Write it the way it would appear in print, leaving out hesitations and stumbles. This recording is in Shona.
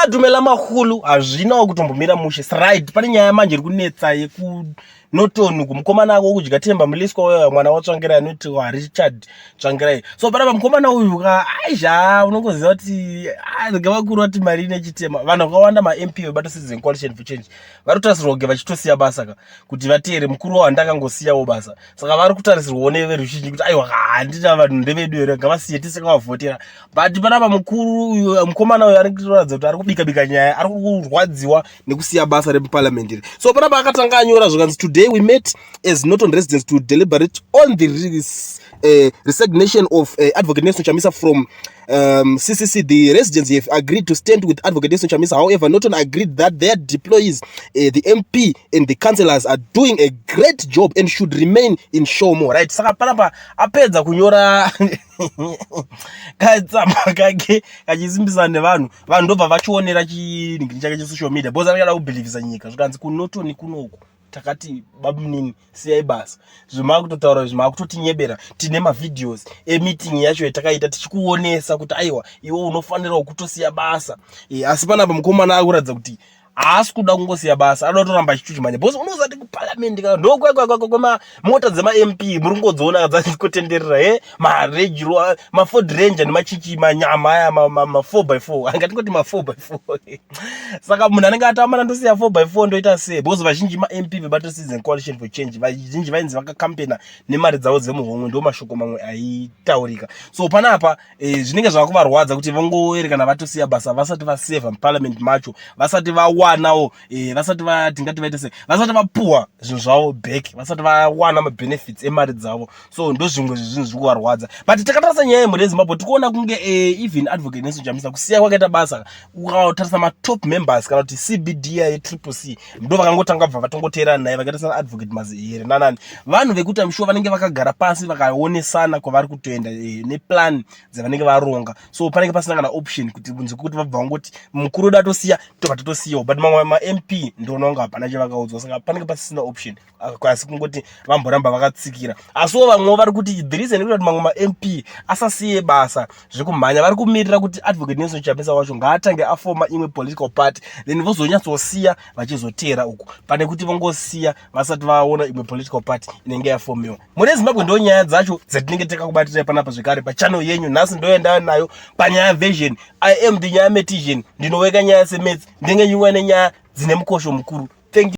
Dumela mahulu, hazvinawo kutombomira mushe. Right, pane nyaya manje iri kunetsa yekuNorton kumukomana ako kudya Temba Mliswa uyo mwana waTsvangirai anoitiwa Richard Tsvangirai. So panapa mukomana uyu ka aizha unongoziva kuti rega vakuru vati mari ine chitema. Vanhu vakawanda maMP vebato Citizen Coalition for Change vari kutarisirwa kunge vachitosiya basa ka kuti vateere mukuru wavo handakangosiyawo basa. Saka vari kutarisirwawo neveruzhinji kuti aiwa handina vanhu ndevedu here, ngavasiye tisikavavhotera. But panapa mukuru uyu, mukomana uyu ari kuratidza kuti ari kubika bika nyaya, ari kurwadziwa nekusiya basa remuparliament iri. So panapa akatanga anyora zvikanzi, "Today we met as Norton residents to deliberate on the resignation of Advocate Nelson Chamisa from CCC. The residents have agreed to stand with Advocate Nelson Chamisa. However, Norton agreed that their deployees, the MP and the councillors, are doing a great job and should remain in show more." Right, saka panapa apedza kunyora katsamba kake kachisimbisana nevanhu, vanhu ndobva vachionera chinhingiri chake chesocial media because anenge ada kubhilivhisa nyika. Zvikanzi kuNorton kunoku takati bamunini siyai basa, zvimakutotaura zvimakutotinyebera, tine mavideos emeeting yacho yatakaita tichikuonesa kuti aiwa iwe unofanirawo kutosiya basa. Asi panapa mukomana akuratidza kuti haasi kuda kungosiya basa, anoda kutoramba achichuchimanya because unozati kuparliament ka ndokwemota dzemaMP muri kungodziona dzachikotenderera he maRange, maFord Ranger nemachichi manyama aya ma4 by 4, angatingoti ma4 by 4. Saka munhu anenge atamana ndosiya 4 by 4 ndoita sei? Because vazhinji maMP vebato Citizen Coalition for Change vazhinji vainzi vakakampena nemari dzavo dzemuhomwe, ndo mashoko mamwe aitaurika. So panapa zvinenge zvava kuvarwadza kuti vangoerekana vatosiya basa vasati vasevha muparliament macho, vasati vawanawo vasati tingati vaite sei, vasati vapuhwa zvinhu zvavo back, vasati vawana mabenefits emari dzavo. So ndo zvimwe zvezvinhu zviri kuvarwadza. But takatarisa nyaya yemhuri yeZimbabwe, tikuona kunge even Advocate Nelson Chamisa kusiya kwakaita basa, ukatarisa matop members kana kuti CBD yeTriple C ndo vakangotanga bva vatongoteerana naye, vakaita sana Advocate Mazihere nanani, vanhu vekuti I'm sure vanenge vakagara pasi vakaonesana kwavari kutoenda neplan dzavanenge varonga. So panenge pasina kana option kuti kunze kwekuti vabva vangoti mukuru wedu atosiya, tobva tatosiyawo. But mamwe maMP ndoona kunge hapana chavakaudzwa, saka panenge pasisina option asi kungoti vamboramba vakatsikira. Asiwo vamwewo vari kuti the reason yekuti mamwe maMP asasiye basa zvekumhanya, vari kumirira kuti Advocate Nelson Chamisa wacho ngaatange afoma imwe political party, then vozonyatsosiya vachizoteera uku, pane kuti vongosiya vasati vaona imwe political party inenge yafomiwa. Mune Zimbabwe ndo nyaya dzacho dzatinenge takakubatirai panapa zvekare pachannel yenyu. Nhasi ndoenda nayo panyaya version. I am the nyaya metician, ndinoweka nyaya semaths, ndinenge nyimwa nenyaya dzine mukosho mukuru. Thank you.